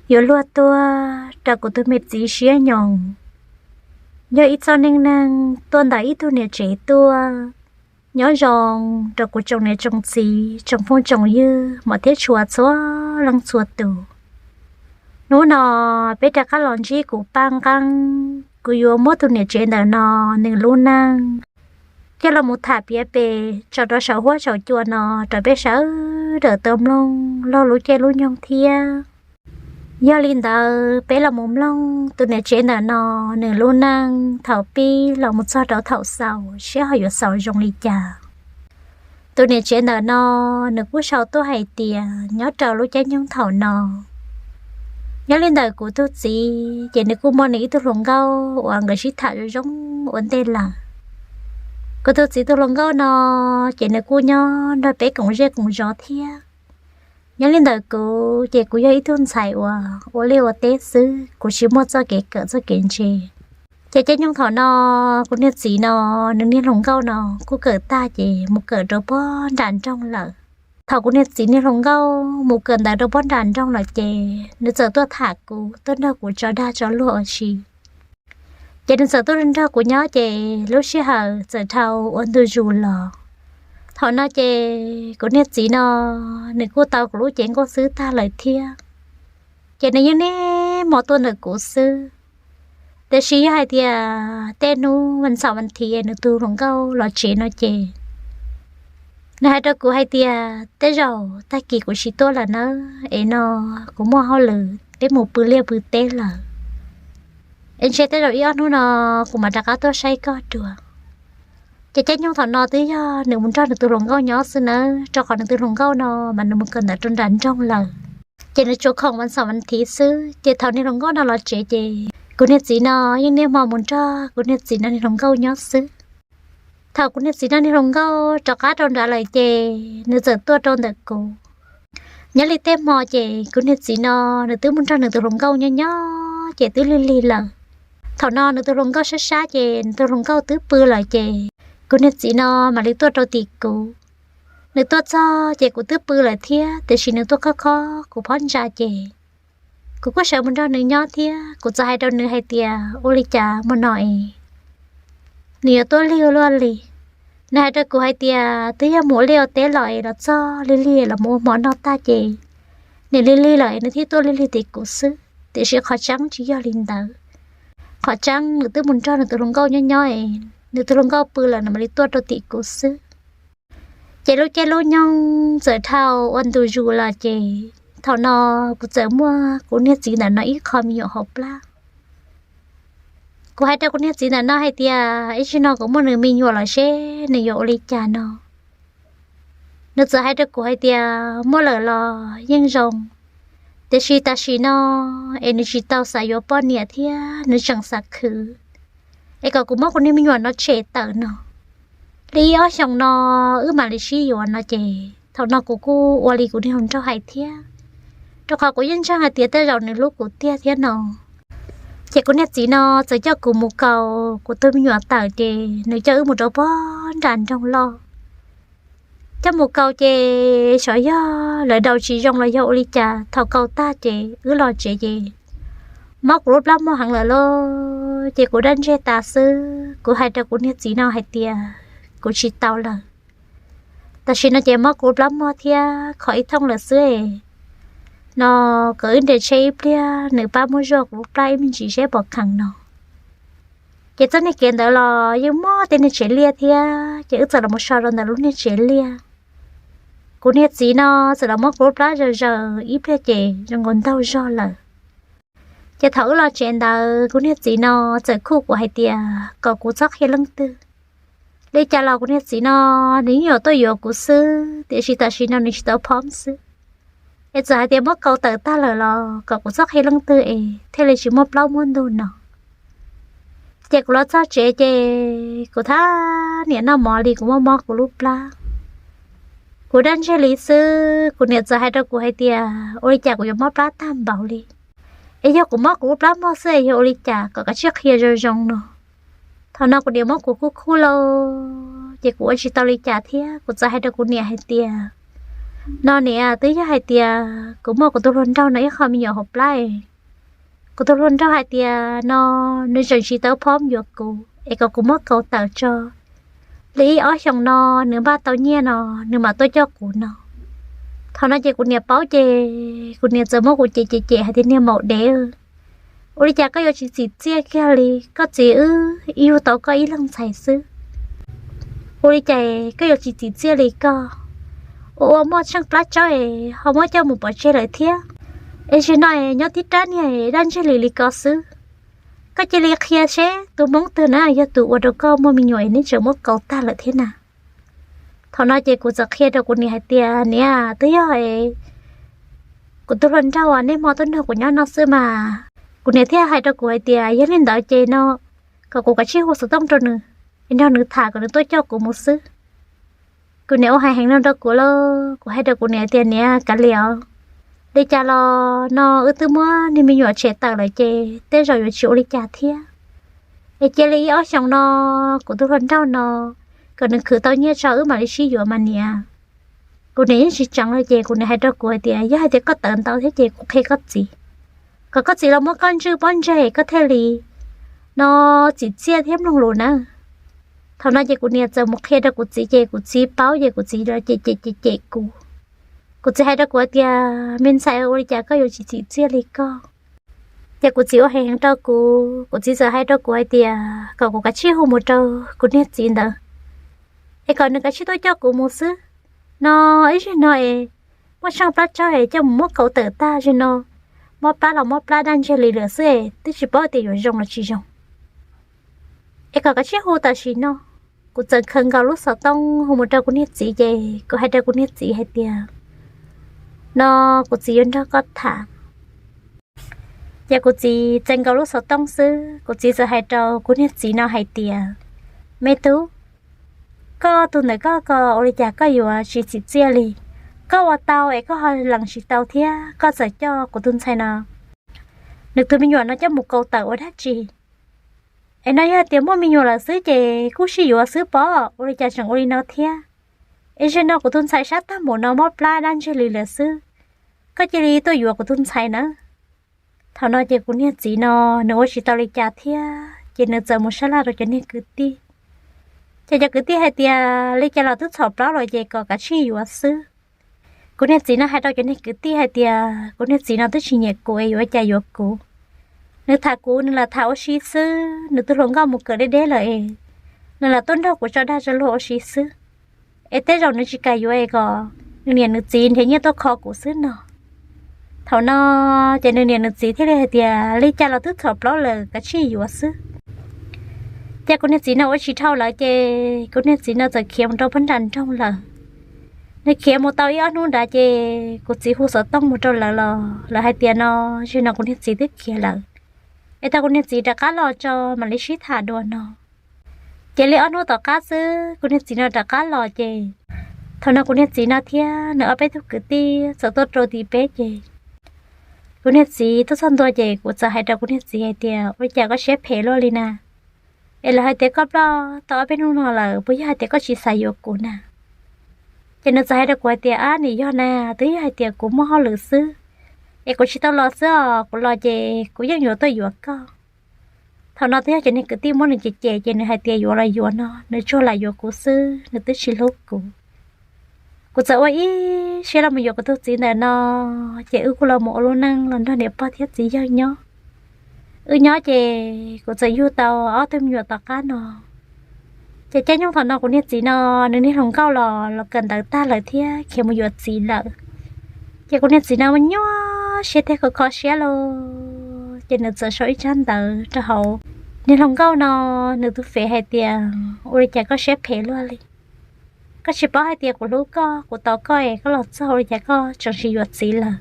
Yuav luag tuag rau kuv tus me txiv siab nyoos, yog ib txoj neej neeg tuaj ntawm ib tug niam tsev tuaj. Nyob zoo rau kuv tsoom niam tsoom txiv tsoom phooj tsoom ywg mas thiab tshua txhua leej txhua tus. Hnub no peb rov qab los ntsib kuv Paj Nqeeb, kuv yuav muab tus niam tsev ntawm no nws lub neej coj los mus tham piav pem tso rau saum huab saum cua no rau peb sawv daws tau mloog laug lub caij lub nyoog thiab. Yog li ntawd peb los mus mloog tus niam tsev ntawm no nws lub neej thaum pib los mus txog rau thaum xaus seb ho yuav xaus zoo li cas. Tus niam tsev ntawm no nws kuj sau tuaj hais tias nyob rau lub caij nyoog thaum no, nyob li ntawm kuv tus txiv ces nws kuj muaj nws ib tug hluas nkauj uas nkawd sib tham zoo zoo ua ntej lawm. Kuv tus txiv tus hluas nkauj no ces nws kuj nyob nrog peb koom zej koom zos thiab. Nyob li ntawm kuv ces kuv yog ib tug ntxhais uas ua liaj ua teb xwb, kuv tsis muaj txoj kev kawm txoj kev ntse. Ces caij nyoog thaum no kuv niag txiv no nws niag hluas nkauj no kuj kawm tag ces mus kawm rau puag nram nroog lawm. Thaum kuv niag txiv niag hluas nkauj mus kawm ntawv rau puag nram nroog lawm ces nws txawm tuaj tham kuv, tuaj nrog kuv tso dag tso luag ua si. Ces nws txawm tuaj nrog kuv nyob ces lub sij hawm txawm dhau ua ntu zus los. Thaum no ces kuv niag txiv no nws kuj tau kuv lub cev nkuaj xwb tag lawm thiab. Ces nws yeej niaj hmo tuaj ntawm kuv xwb. Tiam sis yog hais tias tej hnub vas xaum vas thiv nws tus hluas nkauj los tsev no ces nws hais rau kuv hais tias tej zaum tag kis kuv tsis tuaj lawm nawb es no kuv muaj hauj lwm peb mus pw liaj pw teb lawm. Es ntshe tej zaum ib ob hnub no kuv mam rov qab tuaj saib koj dua. Ces caij nyoog thaum no twb yog nws mus nrog nws tus hluas nkauj nyob xwb nawb, rau qhov nws tus hluas nkauj no mas nws mus kawm ntawv rau nram nroog lawm. Ces nws tsuas khoom vas xaum vas thiv xwb, ces thaum niag hluas nkauj no los tsev ces kuv niag txiv no yeej niaj hmo mus nrog kuv niag txiv no niag hluas nkauj nyob xwb. Thaum kuv niag txiv no niag hluas nkauj rov qab rau nrad lawm ces nws txawm tuaj rau ntawm kuv. Nyob li tej hmo ces kuv niag txiv no nws twb mus nrog nws tus hluas nkauj nyob nyob ces twb lig lig lawm. Thaum no nws tus hluas nkauj sab sab ces nws tus hluas nkauj twb pw lawm ces kuv niag txiv no mam li tuaj rau tim kuv. Nws tuaj txog ces kuv twb pw lawm thiab, tiam sis nws tuaj khob khob kuv phab ntsa ces kuv kuj sawv mus nrog nws nyob thiab. Kuv txawm hais rau nws hais tias ua li cas hmo no es nws yuav tuaj lig ua luaj li. Nws hais rau kuv hais tias twb yog mus ua liaj ua teb los es los txog lig lig los mus ua hmo noj tag ces nws lig lig lawm es nws thiaj tuaj lig lig tim kuv xwb, tiam sis qhov tseeb tsis yog li ntawd. Qhov tseeb nws twb mus nrog nws tus hluas nkauj nyob nyob es nws tus hluas nkauj pw lawm nws mam li tuaj rau tim kuv xwb. Ces lub caij lub nyoog txawm dhau ua ntu zus los ces thaum no kuv txawm muaj kuv niag txiv ntawm no ib qho me nyuam hauv plab. Kuv hais rau kuv niag txiv ntawm no hais tias ib tsam no kuv muaj nws me nyuam lawm seb nws yuav ua li cas no. Nws txawm hais rau kuv hais tias muaj lawm los yeej zoo, tiam sis tam sim no es nws tsis tau xav yuav poj niam thiab nws tseem xav khwv, es kom kuv muab kuv niag me nyuam no tshem tawm no. Li ib ob xyoos no wb mam li sib yuav no ces thaum no kuv kuj ua li kuv niag hluas nraug hais thiab, rau qhov kuv yeej ntseeg hais tias tej zaum nws hlub kuv tiag thiab no. Ces kuv niag txiv no txawm coj kuv mus kaus kuv tus me nyuam tawm ces nws coj wb mus rau puag nram nroog loj. Coj mus kaus ces xyov yog lawv daus tsis zoo los yog ua li cas, thaum kaus tag ces wb los tsev ces mob kuv lub plab mog heev lawm lauj. Ces kuv daj ntseg tas xwb, kuv hais rau kuv niag txiv no hais tias kuv tsis tau lawm. Tam sim no ces mob kuv lub plab mog thiab khov ib thooj lawm xwb no, kom wb nres tsheb ib pliag nws pab muab zuaj kuv lub plab ib me ntsis seb puas kheev no. Ces txoj niag kev ntawd los yeej muaj tej niag tsev liaj thiab, ces wb txawm los mus so rau ntawm lub niag tsev liaj. Kuv niag txiv no txawm los muab kuv lub plab zaws zaws ib pliag ces zoo nkaus ntaug zog lawm. Ces thaum wb los tsev ntawd kuv niag txiv no txawm khuj kuv hais tias kom kuv txhob qhia leej twg. Li cas los kuv niag txiv no nws yeej yuav tuaj yuav kuv xwb, tiam sis tam sim no nws tsis tau phom xwb. Es txawm hais tias muab kaus tawm tag lawm los kom kuv txhob qhia leej twg es thiaj li tsis muaj plaub muaj ntug no. Ces kuv los txog tsev ces kuv thab niam noj mov li kuv muaj mob kuv lub plab. Kuv daj ntseg li xwb, kuv niam txawm hais rau kuv hais tias ua li cas kuv yuav mob plab tag npaum li, es yog kuv mob kuv lub plab mog xwb es yog ua li cas kom kav tsij qhia zoo zoo no. Thaum no kuv niam muab kuv khuj khuj lauj, ces kuv ua tsis tau li cas thiab kuv txawm hais rau kuv niam hais tias No niam, twb yog hais tias kuv muaj kuv tus hluas nraug no ib qho me nyuam hauv plab. Kuv tus hluas nraug hais tias no nws tseem tsis tau phob yuav kuv es kom kuv muab kaus tawm tso, li ib ob xyoos no nws npaj tau nyiaj no nws mam tuaj coj kuv no. Thaum no ces kuv niam paub ces kuv niam txawm muab kuv cem cem cem hais tias niag maum dev, ua li cas koj yuav tsis txim txiaj kiag li? Koj txiv wb ib yug tau koj ib leeg ntxhais xwb, ua li cas koj yuav tsis txim txiaj li koj? Ua ua muaj tsheej plab tsaub es ho muab coj mus pov tseg lawm thiab. Es zaum no es nyob tib rab niag daj ntseg li li ko xwb. Koj cia li qhia seb tus hmoob twg na yog tus ua rau koj muaj me nyuam es neb tseem muab kaus tag lawm thiab na. Thaum no ces kuv txawm qhia rau kuv niam hais tias niam, twb yog kuv tus hluas nraug uas nej hmo tuaj nrog kuv nyob no xwb mas. Kuv niam thiaj hais rau kuv hais tias yog li ntawd ces no kom kuv kav tsij hu xov tooj rau nws, es nrog nws tham kom nws tuaj coj kuv mus xwb. Kuv niam ua hais heev no rau kuv lauj, kuv hais rau kuv niam tias niam, kav liam os, li cas los no wb twb muab niag me nyuam tshem tawm lawm ces tej zaum yuav tsis ua li cas thiab. Es cia li ib ob xyoos no kuv tus hluas nraug no kom nws khwv tau nyiaj tso wb mam li sib yuav mas niam. Kuv niam yeej tsis tseev li ces kuv niam hais rau kuv hais tias yog hais tias koj tawv ntau thiab ces kuv qhia koj txiv kom koj txiv los muab koj ntswj pob ntseg koj thiaj li no txim txiaj thiab mloog lus na. Thaum no ces kuv niam txawm mus qhia rau kuv txiv ces kuv txiv paub ces kuv txiv los cem cem cem cem kuv. Kuv txiv hais rau kuv hais tias me ntxhais, ua li cas koj yuav tsis txim txiaj li koj? Ces kuv txiv ua heev heev rau kuv, kuv txiv txawm hais rau kuv hais tias kom kuv kav tsij hu mus rau kuv niag txiv ntawd es kom nws kav tsij tuaj coj kuv mus xwb. No ib zaug no es muaj tsheej plab tsaub es coj mus muab kaus tawm tag zaum no, mob plab los mob plab daj ntseg li lawm xwb es twb tsis paub tias yuav zoo los tsis zoo. Es kom kav tsij hu tam sim no. Kuv txawm khaws nkaus lub xov tooj hu mus rau kuv niag txiv ces kuv hais rau kuv niag txiv hais tias no kuv txiv yuav nrog koj tham. Ces kuv txiv txawm nkaus lub xov tooj xwb, kuv txiv txawm hais rau kuv niag txiv no hais tias me tub, koj tus ntawm koj ko ua li cas koj yuav tsis txim txiaj li? Koj ua tau es koj ho lees tsis tau thiab koj txawm coj kuv tus ntxhais no nws tus me nyuam no coj mus kaus tawm ua dab tsi? Es no yog tias muaj me nyuam lawm xwb ces kuj sib yuav xwb pob, ua li cas tseem ua li no thiab? Es zaum no kuv tus ntxhais sab tag npaum no mob plab daj ntseg li lawm xwb, koj cia li tuaj yuav kuv tus ntxhais na. Thaum no ces kuv niag txiv no nws ua tsis tau li cas thiab ces nws txawm mus sab laj rau cov niag kwv tij. Ces cov kwv tij hais tias li cas los twb txhaum plaub lawm ces kom kav tsij yuav xwb. Kuv niag txiv no hais rau cov niag kwv tij hais tias kuv niag txiv no twb tsis nyiam kuv es yuav cas yuav kuv. Nws tham kuv nws lam tham ua si xwb, nws tus hluas nkauj mus kawm deb deb lawm es nws lam tuaj nrog kuv tso dag tso luag ua si xwb. Es tej zaum nws tsis kam yuav es kom nws niam nws txiv nrhiav nyiaj tuaj kho kuv xwb no. Thaum no ces nws niam nws txiv thiaj li hais tias li cas los twb txhaum plaub lawm kav tsij yuav xwb. Ces kuv niag txiv no ua tsis dhau lawv ces kuv niag txiv no txawm khiav mus rau phab nram nroog lawm. Nws khiav mus tau ib ob hnub nrad ces kuv txiv hu xov tooj mus rau lawv los lawv hais tias no, zaum no kuv niag txiv twb khiav lawm, es tau kuv niag txiv rov qab los tso mam li sib tham dua no. Ces li ob hnub tom qab xwb kuv niag txiv no rov qab los ces thaum no kuv niag txiv no thiab nws ob peb tug kwv tij txawm tuaj rau tim peb ces kuv niag txiv tuaj txog ntua ces kuv txawm hais rau kuv niag txiv hais tias ua li cas koj siab phem luaj li na? Es lawv hais tias koj ploj tau ob peb hnub no lawm puas yog hais tias koj tsis xav yuav kuv na? Ces nws txawm hais rau kuv hais tias ab nim yog na, twb yog hais tias kuv muaj hauj lwm xwb, es kuv tsis tau los xwb os, kuv los ces kuv yeej yuav tuaj yuav koj. Thaum no twb yog cov niag kwv tij muab nws cem cem ces nws hais tias yuav los yuav no, nws tsuas lam yuav kuv xwb, nws twb tsis hlub kuv. Kuv txawm ua ib siab los mus yuav kuv tus txiv ntawm no, ces wb kuj los mus ua lub neej los nrog niam pog thiab txiv yawg nyob. Wb nyob ces kuv txawm yug tau ob tug me nyuam tom qab no. Ces caij nyoog thaum no kuv niag txiv no nws niag hluas nkauj los los kawm ntawv tag lawm thiab khiav mus yuav txiv lawm. Ces kuv niag txiv no nyuaj siab thiab kho kho siab lauj, ces nws txawm sau ib tsab ntawv rau hauv niag hluas nkauj no nws tus fev hais tias ua li cas koj siab phem luaj li? Koj tsis paub hais tias kuv hlub koj, kuv tos koj es koj los txog ua li cas koj tseem tsis yuav txiv lawm?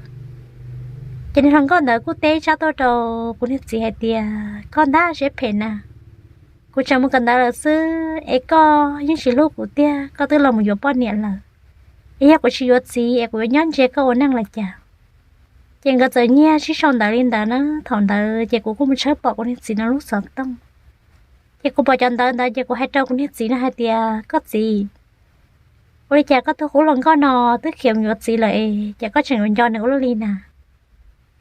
Ces niag hluas nkauj ntawd kuj teb tsab tuaj rau kuv niag txiv hais tias koj ntag siab phem na, kuv tseem mus kawm ntawv lawm xwb es koj yeej tsis hlub kuv tiag, koj twb los mus yuav poj niam lawm. Es yog kuv tsis yuav txiv es kuv yuav nyob ntsia koj ua neej los cas? Ces nkawd txawm nyiag sib sau ntawv li ntawd na. Thaum ntawd ces kuv kuj mus tshawb pom kuv niag txiv no lub xov tooj. Ces kuv pom cov ntawv ntawd ces kuv hais rau kuv niag txiv no hais tias koj txiv, Ua li cas koj tus qub hluas nkauj no twb khiav mus yuav txiv lawm es cas koj tseem yuav nco nws ua luaj li na?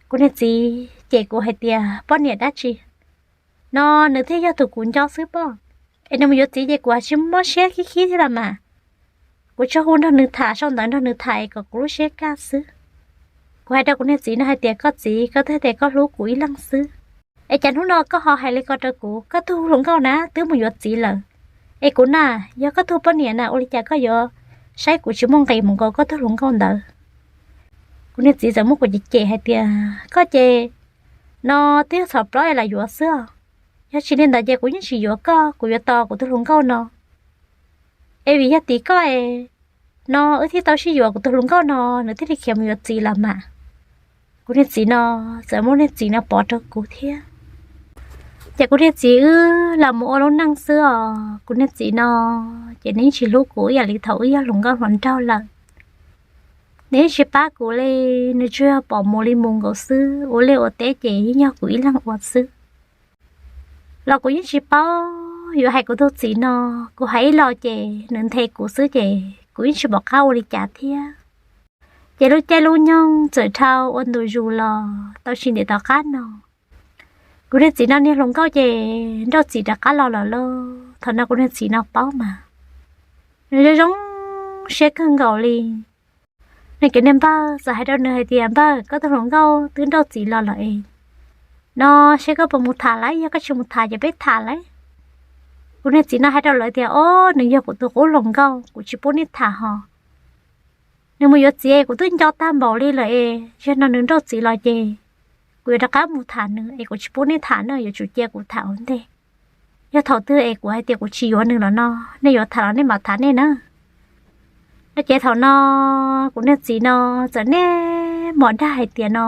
Kuv niag txiv cem kuv hais tias, poj niam dab tsi no, nws thiaj yog tus kuv nco xwb pob. Es nws mus yuav txiv ces kuv tsis mob siab khib khib thiab los mas. Kuv tsuas hu nrog nws tham, sau ntawv nrog nws tham es kom kuv lub siab kaj xwb. Kuv hais rau kuv niag txiv no hais tias, koj txiv, koj twb tias koj hlub kuv ib leeg xwb, es cas hnub no koj ho hais li ko rau kuv? Koj tus hluas nkauj na twb mus yuav txiv lawm, es kuv na, yog koj tus poj niam na, ua li cas koj yuav saib kuv tsis muaj nqis mus nkaus koj tus hluas nkauj ntawd? Kuv niag txiv txawm muab kuv cem cem hais tias, koj ces no twb yog txhom plaub es lam yuav xwb os. Yog tsis li ntawd ces kuv yeej tsis yuav koj, kuv yuav tos kuv tus hluas nkauj no. Es vim yog tim koj es no wb thiaj tau sib yuav, kuv tus hluas nkauj no nws thiaj li khiav mus yuav txiv los mas. Kuv niag txiv no txawm muab niag txiv no pov rau kuv thiab. Ces kuv niag txiv wb los mus ua lub neej xwb os. Kuv niag txiv no ces nws yeej tsis hlub kuv ib yam li thaum wb yog hluas nkauj hluas nraug lawm. Nws yeej tsis pab kuv li, nws tsuas yog pom mus li mus nkaus xwb, ua liaj ua teb ces yeej yog kuv ib leeg ua xwb. Los kuv yeej tsis paub yuav hais kuv tus txiv no, kuv hais ib los ces nws nthe kuv xwb ces kuv yeej tsis pom qab ua li cas thiab. Ces lub caij lub nyoog txawm dhau ua ntu zus los tau tsis ntev tom qab no, kuv niag txiv no niag hluas nkauj ces nrauj txiv rov qab los lawm lauj. Thaum no kuv niag txiv no paub mas nws zoo zoo siab kawg nkaus li. Nws cov niag npawg txawm hais rau nws hais tias, npawg, koj tus hluas nkauj twb nrauj txiv los lawm es no, seb koj puas mus tham lawv, yog koj tsis mus tham ces peb tham lawv. Kuv niag txiv no hais rau lawv tias, o, nws yog kuv tus qub hluas nkauj, kuv tsis pub nej tham hos. Nws mus yuav txiv kuv twb nco tag npaum li lawm es, yog no nws nrauj txiv los ces kuv yuav rov qab mus tham nws es kuv tsis pub nej tham na, yuav tsum cia kuv tham ua ntej. Yog thaum twg es kuv hais tias kuv tsis yuav nws los no, nej yuav tham los nej mam tham nej na. No ces thaum no kuv niag txiv no txawm niaj hmo dag hais tias no,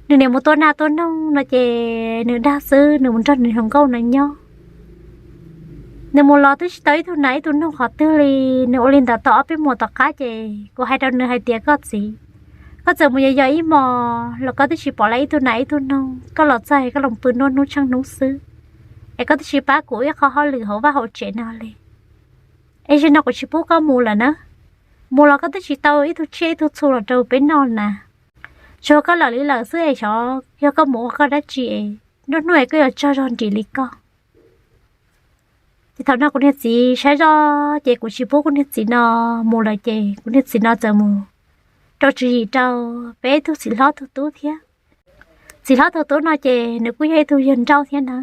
nws niam mus tua nas tua noog no ces nws dag xwb, nws mus nrog nws hluas nkauj no nyob. Nws mus los twb tsis tau ib tug nas ib tug noog qhov twg li. Nws ua li ntawd tau ob peb hmo tom qab ces kuv hais rau nws hais tias, koj txiv, koj txawm mus yos yos ib hmo los koj twb tsis pom lawv ib tug nas ib tug noog, koj los txog koj los pw nuaj hnub tsheej hnub xwb, es koj twb tsis pab kuv ib qho hauj lwm hauv vaj hauv tsev no li. Es zaum no kuv tsis pub koj mus lawm na. Mus los koj twb tsis tau ib tug tsiaj ib tug txhu los rau peb noj na. Tsuas koj lawm li lawm xwb es xyov yog koj mus ua koj dab tsi es nruab hnub es koj yuav tsaug zog nrim li koj. Ces thaum no kuv niag txiv saib zoj ces kuv tsis pub kuv niag txiv no mus lawm ces kuv niag txiv no txawm mus rau tswv yim rau peb ib tug txiv hlob tug tub thiab. Txiv hlob tug tub no ces nws kuj yog ib tug yawg nrauj thiab na.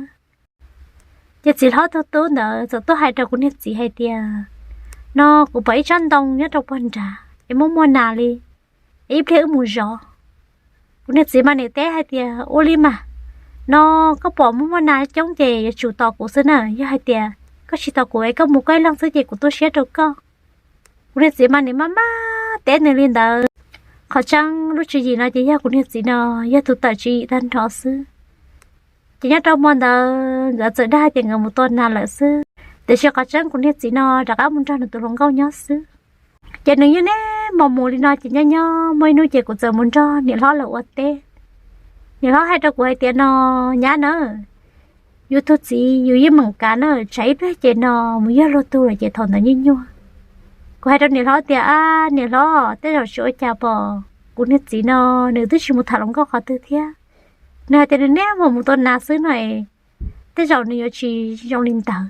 Ces txiv hlob tug tub ntawd txawm tuaj hais rau kuv niag txiv hais tias, no kuv pom ib tsob ntoo nyob rau puag nrad es muaj muaj nas li, es ib pliag wb mus zov. Kuv niag txiv mas nim teb hais tias, ua li mas, no koj pom muaj muaj nas coob ces yuav tsum tos kuv xwb na, yog hais tias koj tsis tos kuv es koj mus koj ib leeg xwb ces kuv tu siab rau koj. Kuv niag txiv mas nim maj maj teb nws li ntawd. Qhov tseeb lub tswv yim no ces yog kuv niag txiv no yog tus tawm tswv yim tag nrho xwb. Ces nyob rau hmo ntawd nkawd txawm dag hais tias nkawd mus tua nas lawm xwb, tiam sis qhov tseeb kuv niag txiv no rov qab mus nrog nws tus hluas nkauj nyob xwb. Ces nws yeej niaj hmo mus li no ces nyob nyob muaj ib hnub ces kuv txawm mus nrog niam hlob lawv ua teb. Niam hlob hais rau kuv hais tias, no nyab na, yus tug txiv yus yeej meem kav na, tsam ib pliag ces no mus yog luag tug lawm ces thaum ntawd nyuaj nyuaj. Kuv hais rau niam hlob tias, ab niam hlob, tej zaum tsis ua cas pom kuv niag txiv no nws twb tsis mus tham hluas nkauj qhov twg thiab. Nws hais tias nws niaj hmo mus tua nas xwb no es tej zaum nws yuav tsis zoo li ntawd.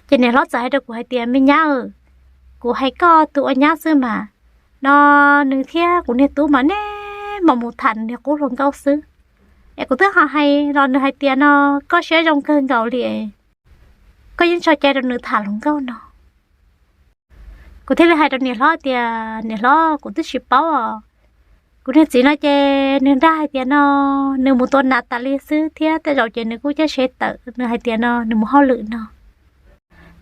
Ces niam hlob txawm hais rau kuv hais tias, me nyab, kuv hais koj tus ua nyab xwb mas, no nws thiab kuv niag tub mas niaj hmo mus tham nws niag qub hluas nkauj xwb. Es kuv twb ho hais los nws hais tias, no koj siab zoo kawg nkaus li, koj yeej tso cai rau nws tham hluas nkauj no. Kuv thiaj li hais rau niam hlob tias, niam hlob, kuv twb tsis paub os. Kuv niag txiv no ces nws dag hais tias no nws mus tua nas tas li xwb thiab tej zaum ces nws kuj caij tsheb tawm, nws hais tias no nws mus hauj lwm no.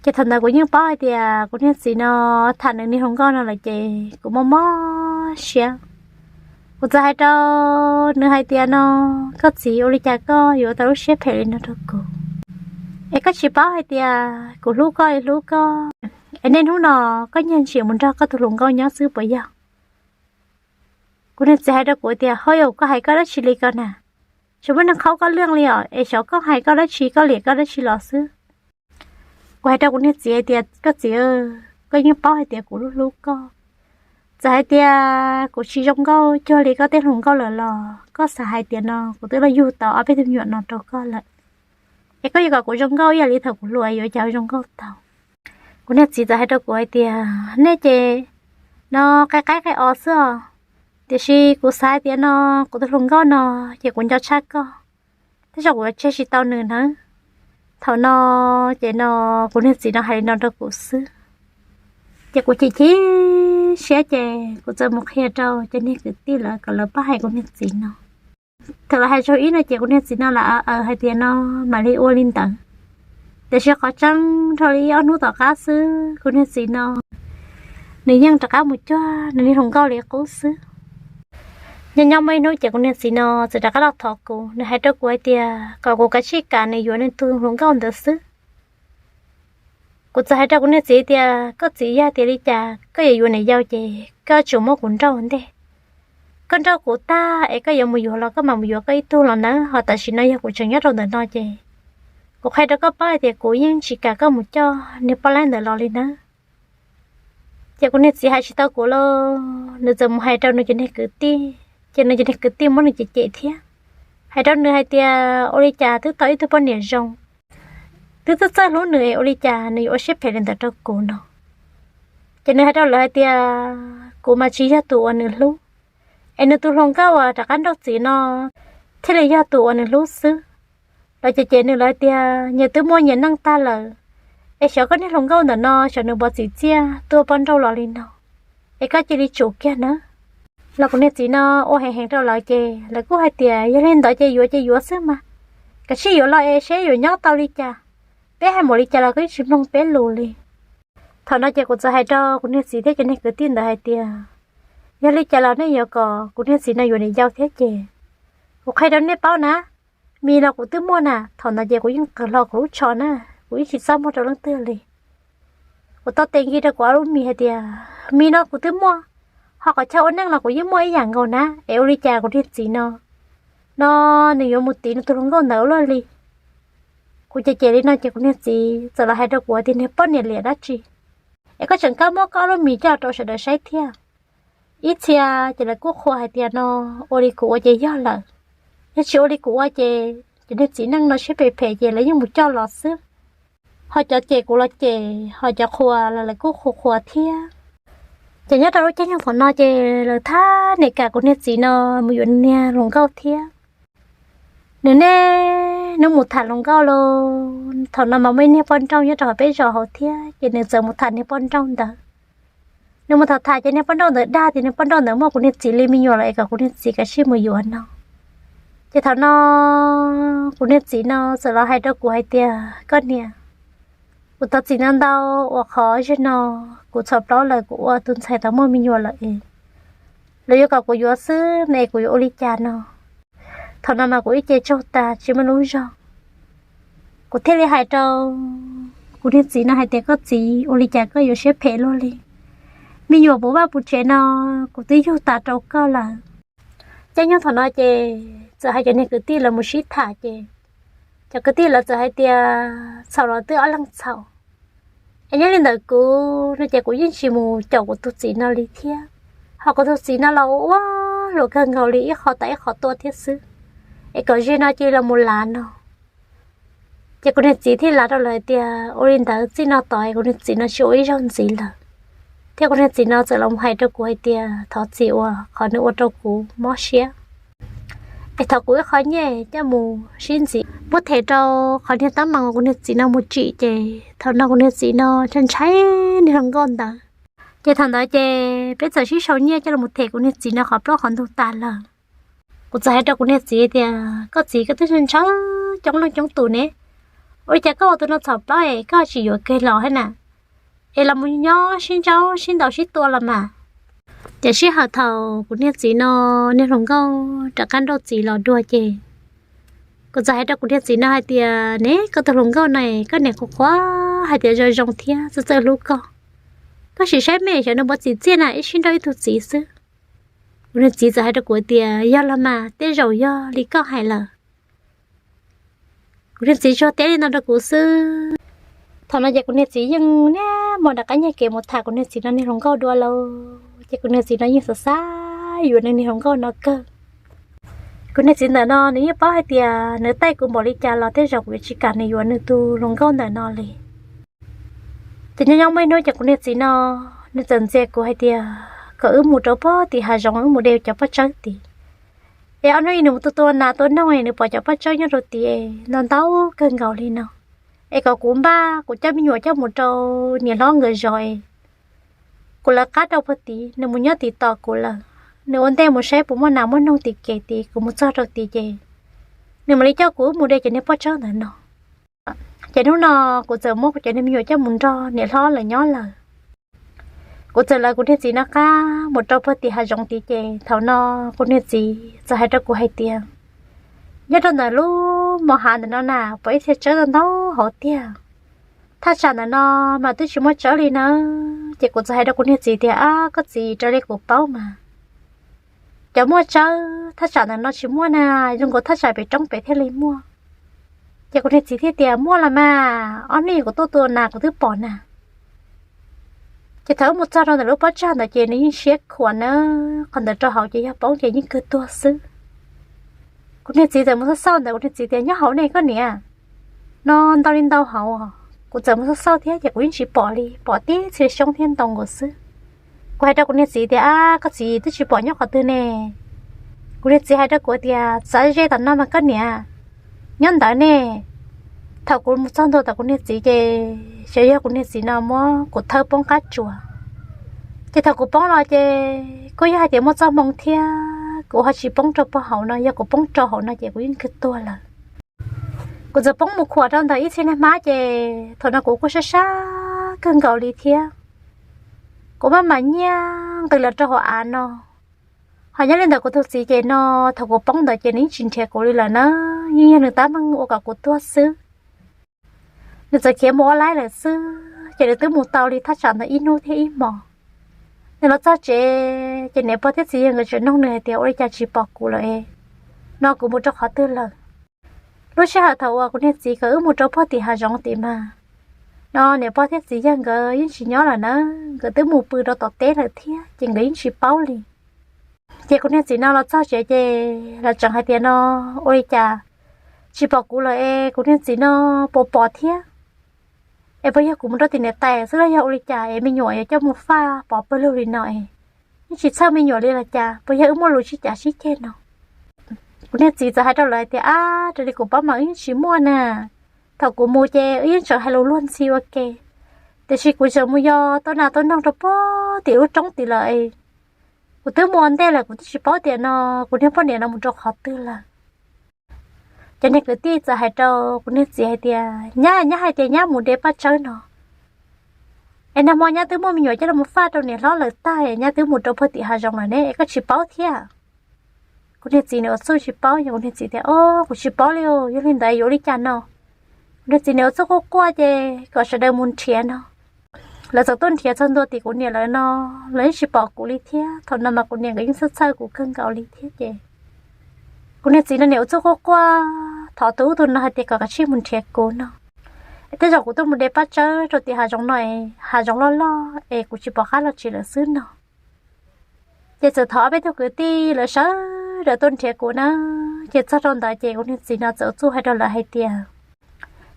Ces thaum ntawd kuv yeej paub hais tias kuv niag txiv no tham nws niag hluas nkauj no lawm ces kuv mob mob siab. Kuv txawm hais rau nws hais tias, no koj txiv, ua li cas koj yuav ua tau lub siab phem li no rau kuv? Es koj tsis paub hais tias kuv hlub koj li hlub koj, es niaj hnub no koj nyiag ntshis mus nrog koj tus hluas nkauj nyob xwb puas yog? Kuv niag txiv hais rau kuv tias, hauj yam koj hais koj dab tsi li ko na? Tsis muaj neeg qhaub koj lwj li os, es xyov koj hais koj dab tsi, koj liam koj dab tsi los xwb. Kuv hais rau kuv niag txiv hais tias, koj txiv, koj yeej paub hais tias kuv hlub hlub koj. Txawm hais tias kuv tsis zoo nkauj cuag li koj tej hluas nkauj lawm los koj xav hais tias no kuv twb los yug tau ob peb tug me nyuam no rau koj lawm, es koj yuav kom kuv zoo nkauj ib yam li thaum kuv hluas yuav cas zoo nkauj tau. Kuv niag txiv txawm hais rau kuv hais tias nej ces no qai qaib qai os xwb os, tiam sis kuv xav hais tias no kuv tus hluas nkauj no ces kuv nco tshaj koj, tej zaum kuv yuav tseg tsis tau nws nawb. Thaum no ces no kuv niag txiv no hais li no rau kuv xwb, ces kuv chim chim siab ces kuv txawm mus qhia rau cov niag kwv tij lawv kom lawv pab hais kuv niag txiv no. Thaum lawv hais zaum ib no ces kuv niag txiv no lam aws aws hais tias no mam li ua li ntawd. Tiam sis qhov tseeb dhau li ib ob hnub tom qab xwb kuv niag txiv no nws yeej rov qab mus cuag nws niag hluas nkauj li qub xwb. Nyob nyob muaj ib hnub ces kuv niag txiv no txawm rov qab los thov kuv, nws hais rau kuv hais tias kom kuv kav tsij kam nws yuav nws tus hluas nkauj ntawd xwb. Kuv txawm hais rau kuv niag txiv tias koj txiv, yog tias li cas koj yuav yuav niam yau ces koj tsum muab kuv nrauj ntej. Koj nrauj kuv tag es koj yuav mus yuav los koj mam mus yuav koj ib tug los nawb, ho tam sim no yog kuv tseem nyob rau ntawm no ces kuv qhia rau koj paub hais tias kuv yeej tsis kam koj mus coj niag poj laib ntawd los li nawb. Ces kuv niag txiv hais tsis tau kuv los nws txawm mus hais rau nws cov niag kwv tij, ces nws cov niag kwv tij muab nws cem cem thiab, hais rau nws hais tias ua li cas twb tau ib tug poj niam zoo, twb txawj txawj hlub nws es ua li cas nws yuav ua siab phem li ntawd rau kuv no. Ces nws hais rau lawv hais tias kuv mas tsis yog tus uas nws hlub, es nws tus hluas nkauj uas rov qab nrauj txiv no thiaj li yog tus uas nws hlub xwb. Lawv ces cem nws lawv tias nyias twb muaj nyias neej tag lawm, es xyov koj niag hluas nkauj ntawm no xyov nws puas txim txiaj tuaj poj nrauj los li no, es koj cia li tsum kiag nawb. Los kuv niag txiv no ua heev heev rau lawv ces lawv kuj hais tias yog li ntawd ces yuav ces yuav xwb mas, kav tsij yuav los es seb yuav nyob tau li cas. Peb hais npaum li cas los koj yeej tsis mloog peb lus li. Thaum no ces kuv txawm hais rau kuv niag txiv thiab cov niag kwv tij ntawd hais tias yog li cas los nej yuav kom kuv niag txiv no yuav niam yau thiab ces kuv qhia rau nej paub na, mis los kuv twb muaj na. Thaum ntawd ces kuv yeej qawg hlo kuv lub tsho na, kuv yeej tsis txaj muag rau leej twg li. Kuv tau tes nkig rau kuv ob lub mis hais tias mis no kuv twb muaj, ho qhov chaw ua neej los kuv yeej muaj ib yam nkaus na, es ua li cas kuv niag txiv no, no nws yuav mus tiv nws tus hluas nkauj ntawd ua luaj li. Kuv cem cem li no ces kuv niag txiv txawm los hais rau kuv tias niag poj niam liam dab tsi, es koj tseem kab muab koj ob lub mis coj rau sawv daws saib thiab. Ib txhia ces lawv kuj qhuas hais tias no ua li kuv ua ces yog lawm, yog tsis ua li kuv ua ces cov niag txiv neej no siab phem phem ces lawv yeej mus coj los xwb. Ho cov cem kuv los cem, ho cov qhuas los lawv kuj qhuas qhuas thiab. Ces nyob rau lub caij nyoog thaum no ces lawv thab niam kam kuv niag txiv no mus yuav niag hluas nkauj thiab. Nws niaj hnub mus tham hluas nkauj los, thaum no mas muaj ib niag poj nrauj nyob rau hauv peb zos hauv thiab ces nws txawm mus tham niag poj nrauj ntawd. Nws mus tham tham ces niag poj nrauj ntawd dag tias niag poj nrauj ntawd muaj kuv niag txiv li me nyuam lawm es kom kuv niag txiv kav tsij mus yuav no. Ces thaum no kuv niag txiv no txawm los hais rau kuv hais tias koj niam, kuv thov txim ntau ntau uas qhov zaum no kuv txhaum plaub lawm, kuv ua tus ntxhais tau muaj me nyuam lawm es lawv yuav kom kuv yuav xwb ne, kuv yuav ua li cas no. Thaum no mas kuv ib ce tsaug tas tsis muaj lub zog. Kuv thiaj li hais rau kuv niag txiv no hais tias koj txiv, ua li cas koj yuav siab phem luaj li? Me nyuam puv vaj puv tsev no kuv twb yug tas rau koj lawm. Caij nyoog thaum no ces txawm hais cov niag kwv tij lawv mus sib tham ces cov kwv tij lawv txawm hais tias txhaum los twb ob leeg txhaum. Es nyob li ntawd kuv no ces kuv yeej tsis mus caum kuv tus txiv no li thiab. Ho kuv tus txiv no los ua ua luag kawg nkaus li, ib qho tas ib qho tuaj thiab xwb. Es kom ze no cia li los mus lav no. Ces kuv niag txiv thiaj lav rau lawv hais tias ua li ntawd txij no tod kuv niag txiv no tsis ua ib zaug ntxiv lawm. Thiab kuv niag txiv no txawm los hais rau kuv hais tias thov txim uas qhov nws ua rau kuv mob siab, es thov kuv ib qho nyiaj coj mus sib ntxiv muab them rau qhov niag teeb meem uas kuv niag txiv no mus tsim. Ces thaum no kuv niag txiv no ntshai ntshai niag hluas nkauj ntawd. Ces thaum ntawd ces peb txawm sib sau nyiaj coj los them kuv niag txiv no qhov plaub qhov ntug tas lawm. Kuv txawm hais rau kuv niag txiv tias koj txiv, koj twb ntshaw coob leej coob tus ne, ua li cas koj ua tus no txhaum plaub es koj tsis yuav kiag los thiab na? Es los mus nyob sib ntsaub sib ntaus sib tua los mas. Ces sij hawm thaum kuv niag txiv no niag hluas nkauj rov qab nrauj txiv los dua ces kuv txawm hais rau kuv niag txiv no hais tias ne, koj tus hluas nkauj no koj niam qhuas qhuas hais tias zoo zoo thiab txawj txawj hlub koj. Koj sim saib me xyov nws puas txim txiaj na, ib sib nrauj ib tug txiv xwb. Kuv niag txiv txawm hais rau kuv tias yog los mas, tej zaum yog li koj hais lawm. Kuv niag txiv tsuas teb li no rau kuv xwb. Thaum no ces kuv niag txiv yeej niaj Mus nram qab nyiag kev mus tham kuv niag txiv no niag hluas nkauj dua lauj. Ces kuv niag txiv no yeej xav xav yuav nws niag hluas nkauj no kawg. Kuv niag txiv ntawm no nws yeej paub hais tias nws taij kuv npaum li cas los tej zaum kuv yuav tsis kam nws yuav nws tus hluas nkauj ntawm no li. Ces nyob nyob muaj ib hnub ces kuv niag txiv no nws txawm ntxias kuv hais tias kom wb mus rau pog tim hav zoov wb mus de cov pob tsawb tid. Es ob hnub ib nws mus tua tua nas tua noog es nws pom cov pob tsawb nyob rau tid ntau ntau kawg nkaus li no. Es kom kuv npaj kuv coj me nyuam coj mus rau niam hlob nkawd zov es kuv lawv qab rau pog tid, nws mus nyob tim tos kuv lawm. Nws ua ntej mus saib puas muaj nas muaj noog tim kev tid, kuv mus txog rau tid ces nws mam li coj kuv wb mus de cov niag pob tsawb ntawd no. Ces hnub no kuv txawm muab kuv cov niag me nyuam coj mus nrog niam hlob lawv nyob lawm. Kuv txawm lawv kuv niag txiv no qab mus rau pog tim hav zoov tid ces thaum no kuv niag txiv txawm hais rau kuv hais tias, nyob rau ntawm lub mos hav ntawm no na pom ib txhia tsawb ntau ntau hauv tiag. Thaj tsam ntawm no mas twb tsis muaj tsawb li na. Ces kuv txawm hais rau kuv niag txiv tias, ab koj txiv, raws li kuv paub mas cov muaj tsawb thaj tsam ntawm no tsis muaj na, zoo nkaus thaj tsam pem roob pem thiaj li muaj. Ces kuv niag txiv thiaj tias, muaj los mas, ob hnub kuv tuaj tua nas kuv twb pom na. Ces thaum wb mus txog rau ntawm lub pob tsag ntawd ces nws yeej siab khuam na, qhov ntawd rau hauv ces yog poob ces yeej kawg tuag xwb. Kuv niag txiv txawm mus xauj xauj ntawd, kuv niag txiv tias, nyob hauv ne koj niam, no ntau li ntau hauv. Kuv txawm mus xauj xauj thiab ces kuv yeej tsis pom li, pom tib txhia xyoob thiab ntoo nkaus xwb. Kuv hais rau kuv niag txiv tias, ab koj txiv, twb tsis pom nyob qhov twg ne. Kuv niag txiv hais rau kuv tias, txav ze tom no mas koj niam, nyob ntawd ne. Thaum kuv mus txog ntua tom kuv niag txiv ces xyov yog kuv niag txiv no muab kuv thawb poob qab tsuas. Ces thaum kuv poob los ces kuj yog hais tias muaj txoj hmoo thiab, kuv ho tsis poob rau pog hauv no, yog kuv poob rau hauv no ces kuv yeej kawg tuag lawm. Kuv txawm poob mus khuam rau ntawm ib txhia niag hmab ces thaum no kuv kuj sab sab kawg nkaus li thiab. Kuv maj mam nyiag nqis los rau hauv av no. Ho nyob li ntawm kuv tus txiv ces no, thaum kuv poob ntawd ces nws yeej tsis nrhiav kuv li lawm na, yeej yog nws tab meeg ua kom kuv tuag xwb. Nws txawm khiav mus ua laib lawm xwb ces nws twb mus tau li thaj tsam ntawd ib hnub thiab ib hmos. Nws los txog tsev ces niam pog thiab txiv yawg nkawd tseem nug nws hais tias, ua li cas tsis pom kuv lawm es, no kuv mus rau qhov twg lawm? Lub sij hawm thaum uas kuv niag txiv kom wb mus rau pog tim hav zoov tid mas, no niam pog thiab txiv yawg nkawd yeej tsis nyob lawm na, nkawd twb mus pw rau tom teb lawm thiab ces nkawd yeej tsis paub li. Ces kuv niag txiv no los txog tsev ces lawv tseem hais tias, no ua li cas tsis pom kuv lawm es kuv niag txiv no puas pom thiab? Es puas yog kuv mus rau tim niam tais xwb los yog ua li cas es me nyuam yuav coj mus faj pov pawg lug li no es yeej tsis txhawj me nyuam li los cas? Puas yog wb muaj lus sib cav sib ceg no? Kuv niag txiv txawm hais rau lawv hais tias, ab, raws li kuv paub mas wb yeej tsis muaj na. Thaum kuv mus ces wb yeej tseem hais lus luag ntxhi ua ke, tiam sis kuv tseem mus yos tau nas tau noog rau pog tim lub roob tid lawm. Kuv twb mus ua ntej lawm, kuv twb tsis paub tias no kuv niag poj niam no mus rau qhov twg lawm. Cov niag kwv tij txawm hais rau kuv niag txiv hais tias, nyab, nyab hais tias nyab mus de paj tsawb no, es nag hmo nyab twb muaj me nyuam coj los faj rau niam hlob lawv tag, nyab twb mus rau pog tim hav zoov lawm ne, es koj tsis paub thiab? Kuv niag txiv nws ua txuj tsis paub, yog kuv niag txiv tias, o, kuv tsis paub li, yog li ntawd yuav ua li cas no? Kuv niag txiv nws ua txuj quaj quaj ces kom sawv daws mus nrhiav no. Lawv txawm tuaj nrhiav txog ntua tim kuv niam lawv no, lawv yeej tsis pom kuv li thiab. Thaum no mas kuv niam nkawd yeej txhawj txhawj kuv kawg nkaus li thiab ces kuv niag txiv no niam ua txuj quaj quaj thov tus ub tus no hais tias kom kav tsij mus nrhiav kuv no, es tej zaum kuv tuaj mus de paj tsawb rau tim hav zoov no es hav zoov loj loj es kuv tsis pom qab los tsev lawm xwb no. Ces txawm thov ob peb tug kwv tij lawv sawv daws tuaj nrhiav kuv na. Ces txog rau ntawd ces kuv niag txiv no txawm ua txuj hais rau lawv hais tias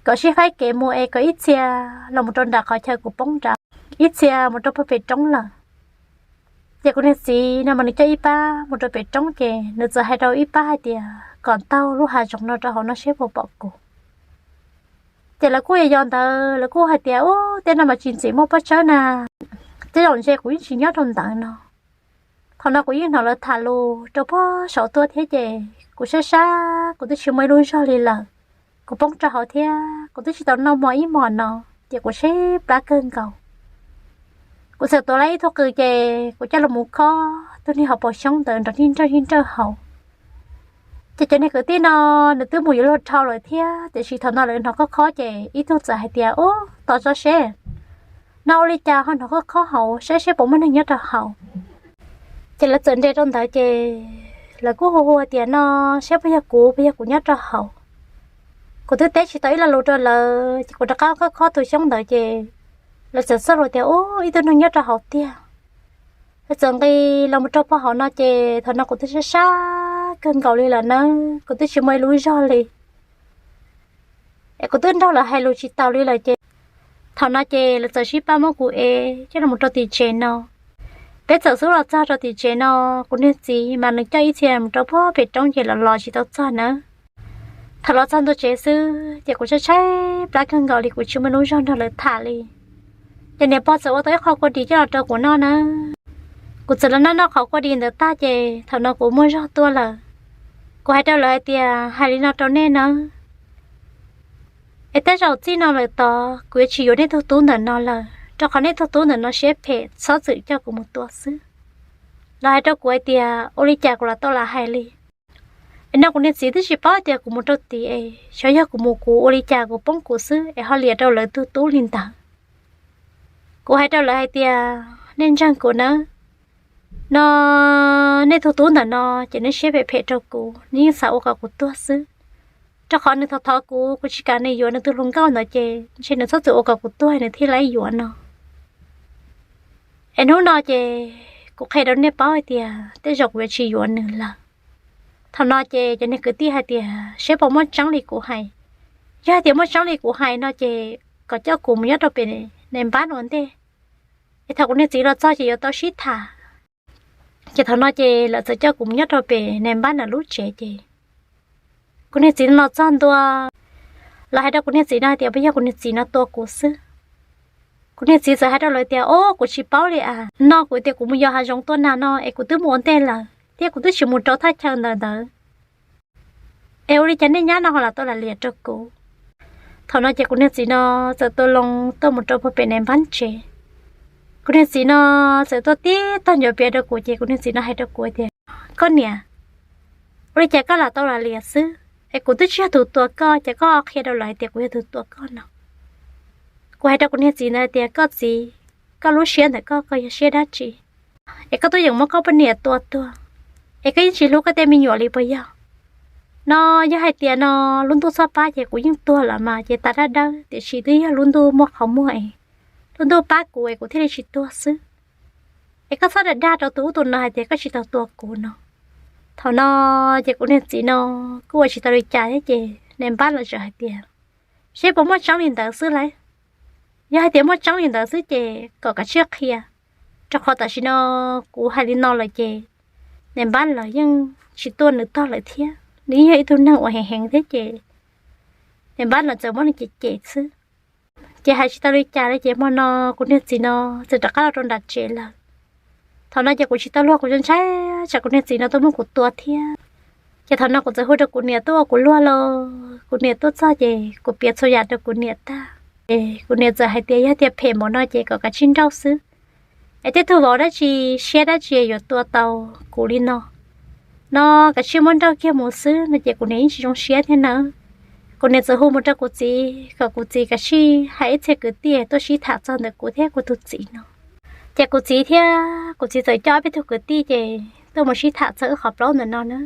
kom sib faib kev mus es kom ib txhia los mus rau nram qhov chaw kuv poob nrad, ib txhia mus rau pem roob lawm. Ces kuv niag txiv no mas nws coj ib pab mus rau pem roob ces nws txawm hais rau ib pab hais tias kom taug lub hav zoov no rau hauv no seb puas pom kuv. Ces lawv kuj yog ntawd lawv kuj hais tias, ub, tej no mas tsis ntxim muaj paj tsawb na, tej zaum ntshe kuv yeej tsis nyob rau ntawd no. Thaum no kuv yeej hnov lawv tham lus rau pog saum tuaj thiab ces kuv sab sab kuv twb tsis muaj ib lub zog li lawm. Kuv poob rau hauv thiab kuv twb tsis tau noj mov ib hmos no, ces kuv sab plab kawg nkaus. Kuv txawm tuav lawv ib tug qws ces kuv coj los mus khob tus niag hauv paus xyoob ntawd nrov nij nrawj nij nrawj hauv. Ces cov niag kwv tij no nws twb mus yuav luag dhau lawm thiab, tiam sis thaum no lawv hnov khob khob ces ib tug txawm hais tias, ub, tos tso seb, no ua li cas ho hnov khob khob hauv, saib seb puas muaj neeg nyob rau hauv. Ces lawv txawm nres rau ntawd ces lawv kuj hu hu tias, no, saib puas yog kuv, puas yog kuv nyob rau hauv. Kuv twb teb tsis tau ib lo lus rau lawv ces kuv rov qab khob khob tus xyoob ntawd ces Lawv txawm txog lus tias, Ub, ib tug neeg nyob rau hauv tiag. Lawv txawm nqis los mus rau pog hauv no ces thaum no kuv twb sab sab kawg nkaus li lawm nawb, kuv twb tsis muaj ib lub zog li. Es kuv twb nrog lawv hais lus tsis taus li lawm ces thaum no ces lawv txawm sib pab muab kuv ev coj los rau tim tsev no. Peb txawm xub los txog rau tim tsev no, kuv niag txiv mas nws coj ib txhia mus rau puag pem roob ces los los tsis tau txog nawb. Thaum los txog ntua tsev xwb ces kuv tshaib tshaib plab kawg nkaus li, kuv tsis muaj lub zog nrog lawv tham li. Ces niam pog txawm ua tau ib qho kua dis coj los rau kuv noj nawb. Kuv txawm los noj noj qhov kua dis ntawd tag ces thaum no kuv muaj zog tuaj lawm. Kuv hais rau lawv hais tias, Hais li no rau nej nawb, es tej zaum txij no lawm tod kuv yuav tsis yuav nej tug tub ntawm no lawm, rau qhov nej tug tub ntawm no siab phem, txhob txwm coj kuv mus tua xwb. Lawv hais rau kuv hais tias, Ua li cas kuv lam tau lam hais li? Es no kuv niag txiv twb tsis paub tias kuv mus rau tid es xyov yog kuv mus kuv ua li cas kuv poob kuv xwb es ho liam rau lawv tug tub li ntawd. Kuv hais rau lawv hais tias, Nej ntseeg kuv nawb, no nej tug tub ntawm no ces nws siab phem phem rau kuv, nws yeej xav ua kom kuv tuag xwb. Rau qhov nws thov thov kuv, kuv tsis kam nws yuav nws tus hluas nkauj ntawd ces ntshe nws txhob txwm ua kom kuv tuag nws thiaj li yuav no. Es hnub no ces kuv qhia rau nej paub hais tias tej zaum kuv yuav tsis yuav nws lawm. Thaum no ces cov niag kwv tij hais tias, Saib puas muaj tseeb li kuv hais? Yog hais tias muaj tseeb li kuv hais no ces kom coj kuv mus nyob rau pem nais npab ua ntej, es thaum kuv niag txiv los txog ces yuav tau sib tham. Ces thaum no ces lawv txawm coj kuv mus nyob rau pem nais npab ntawm lub tsev ces kuv niag txiv los txog ntua, lawv hais rau kuv niag txiv no hais tias puas yog kuv niag txiv no tua kuv xwb. Kuv niag txiv txawm hais rau lawv tias, Ob, kuv tsis paub li as, no kuv tias kuv mus yos hav zoov tua nas no es kuv twb mus ua ntej lawm thiab kuv twb tsis mus rau thaj chaw ntawd ntawd, es ua li cas nej nyab no ho lam tau lam liam rau kuv? Thaum no ces kuv niag txiv no txawm tua loo tuaj mus rau puag pem nais npab tsev. Kuv niag txiv no txawm tuaj tib tog ncuav piav rau kuv ces kuv niag txiv no hais rau kuv tias, Koj niam, ua li cas koj lam tau lam liam xwb? Es kuv twb tsis yog tus tua koj, ces koj qhia rau lawv hais tias kuv yog tus tua koj no. Kuv hais rau kuv niag txiv ntawd tias, Koj txiv, koj lub siab ntawm koj, koj yog siab dab tsi? Es koj twb yeem muab koj poj niam tua tuag, es koj yeej tsis hlub koj tej me nyuam li puas yog? No yog hais tias no lub ntuj txoj pab ces kuv yeej tuag lawm mas ces tas dab dawb, tiam sis twb yog lub ntuj muaj qhov muag es lub ntuj pab kuv es kuv thiaj li tsis tuag xwb. Es koj txhob dag dag rau tus ub tus no hais tias koj tsis tau tua kuv no. Thaum no ces kuv niag txiv no kuj ua tsis tau li cas thiab ces nais npab los txawm hais tias, Saib puas muaj tseeb li ntawd xwb lauj. Yog hais tias muaj tseeb li ntawd xwb ces kom kav tsij qhia, rau qhov tam sim no kuv hais li no lawm ces nais npab los yeej tsis tuaj nws tog lawm thiab, nws yeej yog ib tug neeg uas heev heev thiab ces nais npab los txawm muab nws cem cem xwb. Ces hais tsis tau li cas li ces hmo no kuv niag txiv no txawm rov qab los rau nram tsev lawm. Thaum no ces kuv tsis tau luag, kuv ntshai tsam kuv niag txiv no tuaj muab kuv tua thiab. Ces thaum no kuv txawm hu rau kuv niam tuaj ua kuv luag los kuv niam tuaj txog ces kuv piav txhua yam rau kuv niam tag. Ces kuv niam txawm hais tias yog tias phem npaum no ces kom kav tsij nrauj xwb, es tej tug vauv dab tsi siab dab tsi yuav tua tau kuv li no. No kav tsij muab nrauj kiag mus xwb no ces kuv niam yeej tsis zoo siab thiab nawb. Kuv niam txawm hu mus rau kuv txiv kom kuv txiv kav tsij hais ib txhia kwv tij tuaj sib tham txog ntawm kuv thiab kuv tus txiv no. Ces kuv txiv thiab kuv txiv txawm coj ob peb tug kwv tij ces tuaj mus sib tham txog wb qhov plaub ntawm no na.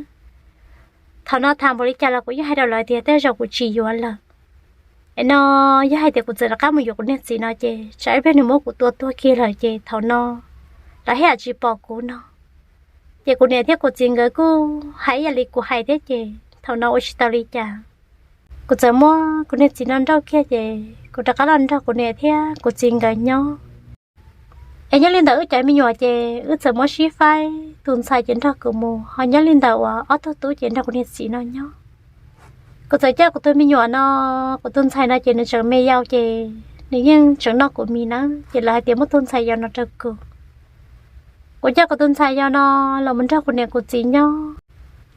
Thaum no tham npaum li cas los kuv yeej hais rau lawv tias tej zaum kuv tsis yuav lawm. Es no yog hais tias kuv txawm rov qab mus yuav kuv niag txiv no ces tsam ib pliag nws muab kuv tua tuag kiag lawm ces thaum no lawv thiaj tsis pom kuv no. Ces kuv niam thiab kuv txiv nkawd kuj hais ib yam li kuv hais thiab ces thaum no ua tsis tau li cas. Kuv txawm muab kuv niag txiv no nrauj kiag ces kuv rov qab los nrog kuv niam thiab kuv txiv nkawd nyob. Es nyob li ntawm wb cov me nyuam ces wb txawm muab sib faib, tus ntxhais ces nrog kuv mus, ho nyob li ntawm uas ob tug tub ces nrog kuv niag txiv no nyob. Kuv txawm coj kuv tus me nyuam no, kuv tus ntxhais no ces nws tseem me yau ces nws yeej tseem noj kuv mis nawb, ces lawv hais tias muab tus ntxhais yau no rau kuv. Kuv coj kuv tus ntxhais yau no los mus nrog kuv niam kuv txiv nyob,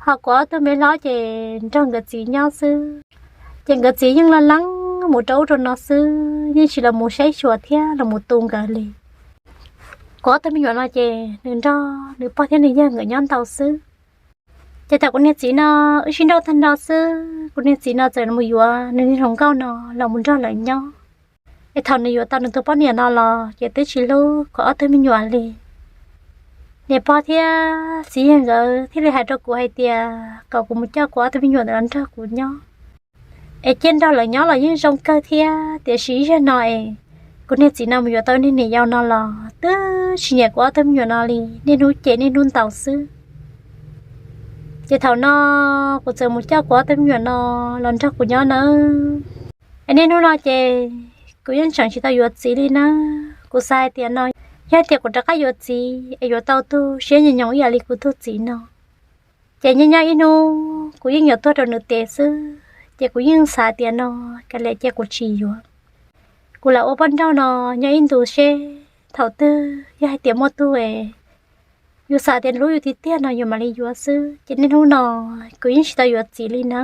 ho kuv ob tug me hlob ces nrog nkawd txiv nyob xwb. Ces nkawd txiv yeej laj leeb mus rau ub rau no xwb, yeej tsis los mus saib xyuas thiab los mus tu nkawd li. Kuv ob tug me nyuam no ces nws nrog nws pog thiab nws yawg nkawd nyob ntau xwb. Ces thaum kuv niag txiv no, wb sib nrauj tag nrho xwb, kuv niag txiv no txawm mus yuav nws niag hluas nkauj no los mus nrog lawv nyob. Es thaum nws yuav tau nws tus poj niam no los ces twb tsis hlub kuv ob tug me nyuam li. Niam pog thiab txiv yawg nkawd thiaj li hais rau kuv hais tias kom kuv mus coj kuv ob tug me nyuam ntawd los nrog kuv nyob. Es cia nrog lawv nyob los yeej zoo kawg thiab, tiam sis ib zaug no es Kuv niag txiv no mus yuav tau niag niam yau no los twb tsis nyiam kuv ob tug me nyuam no li, niaj hnub cem niaj hnub ntaus xwb. Ces thaum no kuv txawm mus coj kuv ob tug me nyuam no los nrog kuv nyob nawb. Es niaj hnub no ces kuv yeej tseem tsis tau yuav txiv li na. Kuv xav hais tias no, yog hais tias kuv rov qab yuav txiv es yuav tau tug siab nyoos nyoos ib yam li kuv tug txiv no, ces nyob nyob ib hnub kuv yeej yuav tuag rau nws tes xwb. Ces kuv yeej xav tias no, kav liam ces kuv tsis yuav. Kuv lam ua poj nrauj no nyob ib ntus seb thaum twg yog hais tias muaj tug es yus xav tias hlub yus tiag tiag no yus mam li yuav xwb. Ces niaj hnub no kuv yeej tsis tau yuav txiv li na.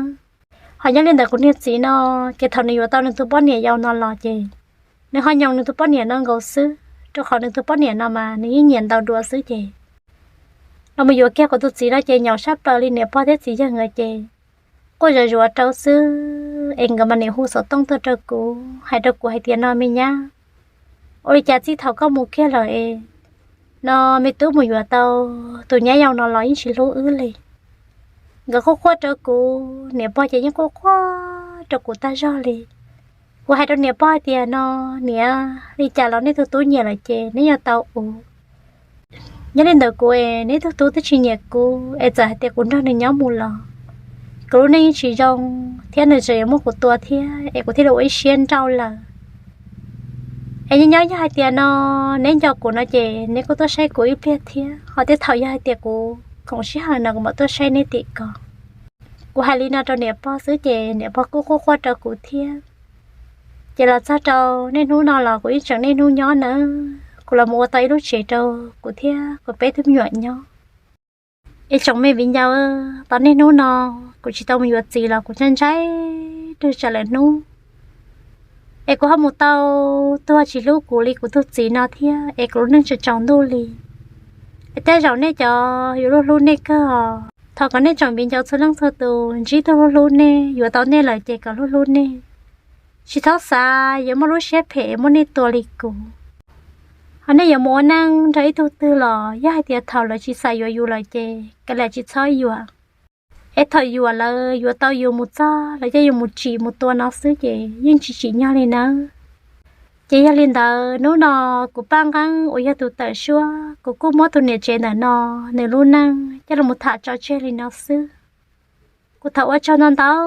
Ho nyob li ntawd kuv niag txiv no, ces thaum nws yuav tau nws tus poj niam yau no los ces nws ho nyoos nws tus poj niam no nkaus xwb, rau qhov nws tus poj niam no mas nws yeej nyiam ntaus dua xwb ces los mus yuav kiag kuv tus txiv no ces nyaum sab plaws li niam pog thiab txiv yawg nkawd ces quaj zom zuav rau xwb. Es nkawd mas niam hu xov tooj tuaj rau kuv, hais rau kuv hais tias no, me nyab, ua li cas txij thaum koj mus kiag lawm es no me tub mus yuav tau tus nyab yau no los yeej tsis hlub wb li. Nkawd quaj quaj rau kuv, niam pog ces yeej quaj quaj rau kuv tag zog li. Kuv hais rau niam pog hais tias no, niam, li cas los nej tug tub nyiam lawm ces neb yuav tau ua. Nyob li ntawd kuv es neb tug tub twb tsis nyiam kuv es txawm hais tias kuv nrog nws nyob mus los kuv lub neej yeej tsis zoo, thiab nws tseem yuav muab kuv tua thiab es kuv thiaj li ua ib siab nrauj lawm. Es nyob nyob yog hais tias no neb nco kuv no ces neb kuj tuaj saib kuv ib pliag thiab, ho tej thaum yog hais tias kuv khoom sij hawm no kuv mam tuaj saib neb tim ko. Kuv hais li no rau niam pog xwb ces niam pog kuj quaj quaj rau kuv thiab. Ces los txog rau niaj hnub no los kuv yeej tseem niaj hnub nyob nawb. Kuv los mus ua tau ib lub tsev rau kuv thiab kuv peb tug me nyuam nyob. Es tsoom me viv ncaus, tau niaj hnub no kuv tsis tau mus yuav txiv los kuv ntshai ntshai rau tsam lawm hnub es kuv ho mus tau tug tsis hlub kuv li kuv tug txiv no thiab es kuv lub neej tseem tsaus ntuj li. Es tej zaum nej cov yuav luag hlub nej kawg os. Thov kom nej tsoom viv ncaus txhua leej txhua tus ntsib tug hlub hlub nej, yuav tau nej lawm ces kom hlub hlub nej. Tsis txhob xav yuav muaj lub siab phem muab nej tua li kuv. Ho nej yuav mus ua neej nrog ib tug twg los yog hais tias thaum lawv tsis xav yuav yus lawm ces kav liam tsis txhob yuam. Es thaum yuam lawv yuav tau yus mus txog lawv coj yus mus tsim mus tua no xwb ces yeej tsis tsim nyog li nawb. Ces yog li ntawd hnub no kuv Paj Nqeeb uas yog tus tawm suab, kuv kuj muab tus niam tsev ntawm no nws lub neej coj los tham tso tseg li no xwb. Kuv thov ua tsaug ntau ntau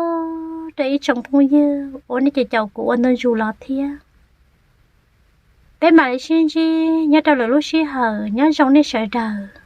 rau ib tsoom phooj ywg uas nej caum kuv ua ntu zus los thiab. Peb mam li sib ntsib nyob rau lwm lub sij hawm, nyob zoo nej sawv daws.